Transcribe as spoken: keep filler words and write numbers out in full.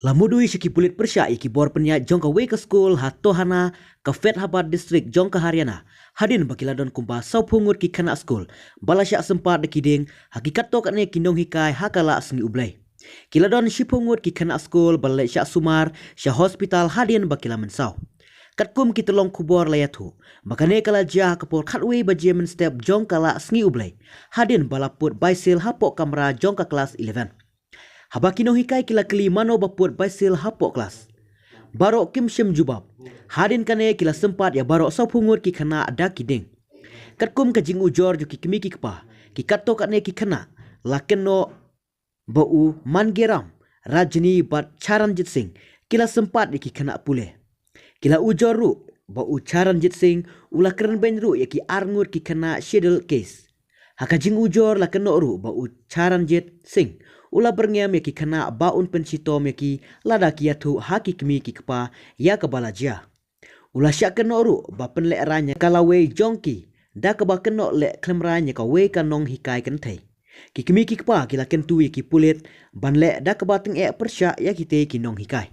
La mudui sha ki pulit pyrshah ïa ki bor pynïaid jong kawei ka skul ha Tohana, ka Faizabad District jong ka Haryana, hadien ba ki la don kumba sawphew ngut ki khynnah skul ba la shah sympat da ki dieng ha ki katto katne ki nonghikai ha ka lad Sngi U Blei. Ki la don shiphew ngut ki khynnah skul ba la leit shah sumar sha hospital hadien ba ki la mynsaw. Katkum ki tyllong khubor la ïathuh ba kane ka la jia ha ka por khatwei baje mynstep jong ka lad Sngi U Blei, hadien ba la put baisil hapoh kamra jong ka klas eleven. Haba ki nonghikai ki la kylli mano ba put baisil hapoh klas, baroh kim shym jubab. Hadien kane ki la sympat ïa baroh sawphew ngut ki khynnah da ki dieng. Katkum ka jingujor jong ki kmie ki kpa, ki katto katne ki khynnah la kynnoh ba u Mangeram Rajani bad Charanjit Singh ki la sympat ïa ki khynnah pule. Ki la ujor ruh ba u Charanjit Singh u la kren beiñ ruh ïa ki arngut ki khynnah scheduled caste. Ha ka jingujor la kynnoh ruh ba u Charanjit Singh u la byrngem ïa ki khynnah ba un pynshitom ïa ki lada ki ïathuh ha ki kmie ki kpa ïa kaba la jia. U la shah kynnoh ruh ba pynlehraiñ ïa ka lawei jong ki da kaba kynnoh leh khlem raiñ ïa kawei ka nonghikai kynthei. Ki kmie ki kpa ki la kyntu ïa ki pulit ban leh da kaba tyngeh pyrshah ïa kitei ki nonghikai.